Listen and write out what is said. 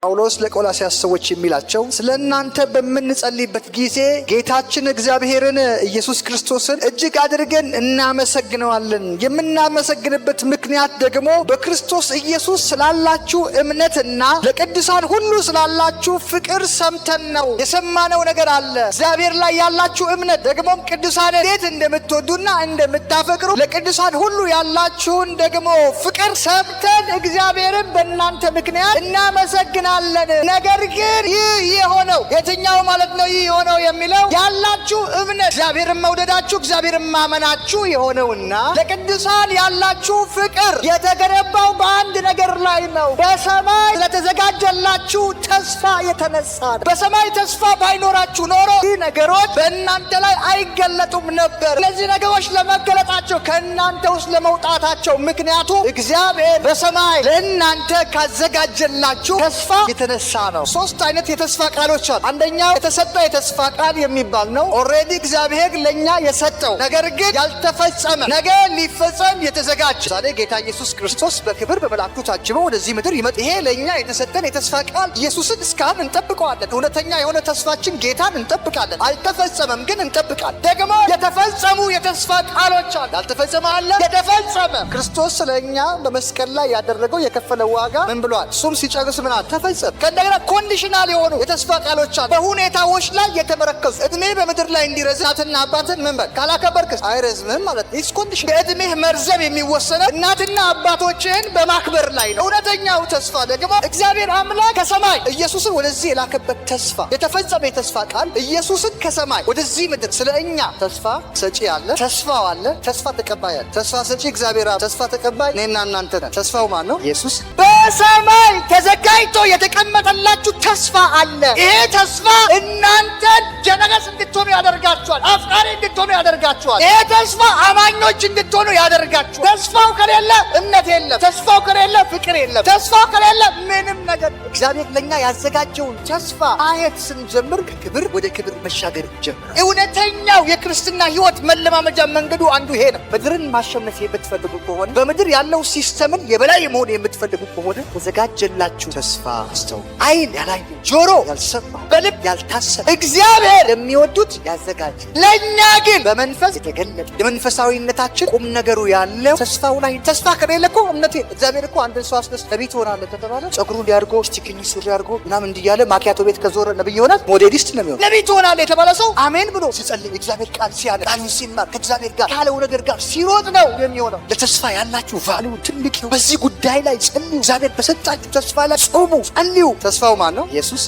ጳውሎስ ለቆላስያስ ሰዎች የሚላቸው ስለ እናንተ በምንጸልይበት ጊዜ ጌታችን እግዚአብሔርን ኢየሱስ ክርስቶስን እጅግ አድርገን እናመሰግነዋለን። የምናመሰግንበት ምክንያት ደግሞ በክርስቶስ ኢየሱስ ስላላችሁ እምነትና ለቅዱሳን ሁሉ ስላላችሁ ፍቅር ሰምተን ነው። የሰማነው ነገር አለ። እግዚአብሔር ላይ ያላችሁ እምነት ደግሞም ቅዱሳን እንዴት እንደምትወዱና እንደምታፈቅሩ ለቅዱሳን ሁሉ ያላችሁን ደግሞ ፍቅር ሰምተን እግዚአብሔርን በእናንተ ምክንያት እናመሰግናለን። ነገር ግን ይህ የሆነው የትኛው ማለት ነው? ይህ የሆነው የሚለው ያላችሁ እምነት እግዚአብሔርን መውደዳችሁ እግዚአብሔርን ማመናችሁ የሆነውና ለቅዱሳን ያላችሁ ፍቅር የተገነባው በአንድ ነገር ላይ ነው። በሰማይ ስለተዘጋጀላችሁ ተስፋ የተነሳ ነው። በሰማይ ተስፋ ባይኖራችሁ ኖሮ ይህ ነገሮች በእናንተ ላይ አይገለጡም ነበር። እነዚህ ነገሮች ለመገለጣቸው ከእናንተ ውስጥ ለመውጣታቸው ምክንያቱ እግዚአብሔር በሰማይ ለእናንተ ካዘጋጀላችሁ ተስፋ የተነሳ ነው። ሶስት አይነት የተስፋ ቃሎች አሉ። አንደኛው የተሰጠ የተስፋ ቃል የሚባል ነው። Already እግዚአብሔር ለእኛ የሰጠው ነገር ግን ያልተፈጸመ፣ ነገ ሊፈጸም የተዘጋጀ። ዛሬ ጌታ ኢየሱስ ክርስቶስ በክብር በመላእክቱ ታጅበው ወደዚህ ምድር ይመጣ። ይሄ ለእኛ የተሰጠን የተስፋ ቃል ኢየሱስን እስካሁን እንጠብቀዋለን። እውነተኛ የሆነ ተስፋችን ጌታን እንጠብቃለን። አልተፈጸመም ግን እንጠብቃለን። ደግሞ የተፈጸሙ የተስፋ ቃሎች አሉ። ያልተፈጸመ አለ፣ የተፈጸመ። ክርስቶስ ስለ እኛ በመስቀል ላይ ያደረገው የከፈለው ዋጋ ምን ብሏል? እሱም ሲጨርስ ምን አለ? ተፈጸመ። ከእንደገና conditional የሆኑ የተስፋ ቃሎች አሉ። በሁኔታዎች ላይ የተመረኮዙ። እድሜ በምድር ላይ እንዲረዝም እናትና አባትን ምን በል፣ ካላከበርክስ አይረዝምም ማለት ነው። It's condition። የእድሜህ መርዘም የሚወሰነው እናትና አባቶችህን በማክበር ላይ ነው። እውነተኛው ተስፋ ደግሞ እግዚአብሔር አምላክ ከሰማይ ኢየሱስን ወደዚህ የላከበት ተስፋ፣ የተፈጸመ የተስፋ ቃል፣ ኢየሱስን ከሰማይ ወደዚህ ምድር ስለ እኛ። ተስፋ ሰጪ አለ፣ ተስፋው አለ፣ ተስፋ ተቀባይ አለ። ተስፋ ሰጪ እግዚአብሔር አብ፣ ተስፋ ተቀባይ እኔና እናንተ ነን። ተስፋው ማን ነው? ኢየሱስ። በሰማይ ተዘጋጅቶ የተቀመጠላችሁ ተስፋ አለ። ይሄ ተስፋ እናንተን generous እንድትሆኑ ያደርጋችኋል። አፍቃሪ እንድትሆኑ ያደርጋችኋል። ይሄ ተስፋ አማኞች እንድትሆኑ ያደርጋችኋል። ተስፋው ከሌለ እምነት የለም። ተስፋው ከሌለ ፍቅር የለም። ተስፋው ከሌለ ምንም ነገር። እግዚአብሔር ለእኛ ያዘጋጀውን ተስፋ ማየት ስንጀምር ከክብር ወደ ክብር መሻገር ጀምራል። እውነተኛው የክርስትና ሕይወት መለማመጃ መንገዱ አንዱ ይሄ ነው። ምድርን ማሸነፍ የምትፈልጉ ከሆነ፣ በምድር ያለው system ን የበላይ መሆን የምትፈልጉ ከሆነ ተዘጋጀላችሁ ተስፋ አስተውሉ። ዓይን ያላየው፣ ጆሮ ያልሰማ፣ በልብ ያልታሰበ እግዚአብሔር ለሚወዱት ያዘጋጀ፣ ለእኛ ግን በመንፈስ የተገለጠ። የመንፈሳዊነታችን ቁም ነገሩ ያለው ተስፋው ላይ። ተስፋ ከሌለ እኮ እምነት እግዚአብሔር እኮ አንድን ሰው አስነስ ነቢይ ትሆናለህ ከተባለ ጸጉሩ እንዲያድርጎ ስቲክኒ ሱሪ አድርጎ ምናምን እንዲያለ ማኪያቶ ቤት ከዞረ ነቢይ ይሆናል? ሞዴሊስት ነው የሚሆነው። ነቢይ ትሆናለህ የተባለ ሰው አሜን ብሎ ሲጸልይ፣ እግዚአብሔር ቃል ሲያነ ቃሉን ሲማር፣ ከእግዚአብሔር ጋር ካለው ነገር ጋር ሲሮጥ ነው የሚሆነው። ለተስፋ ያላችሁ value ትልቅ ነው። በዚህ ጉዳይ ላይ ጸልዩ። እግዚአብሔር በሰጣችሁ ተስፋ ላይ ጾሙ፣ ጸልዩ። ተስፋው ማን ነው? ኢየሱስ።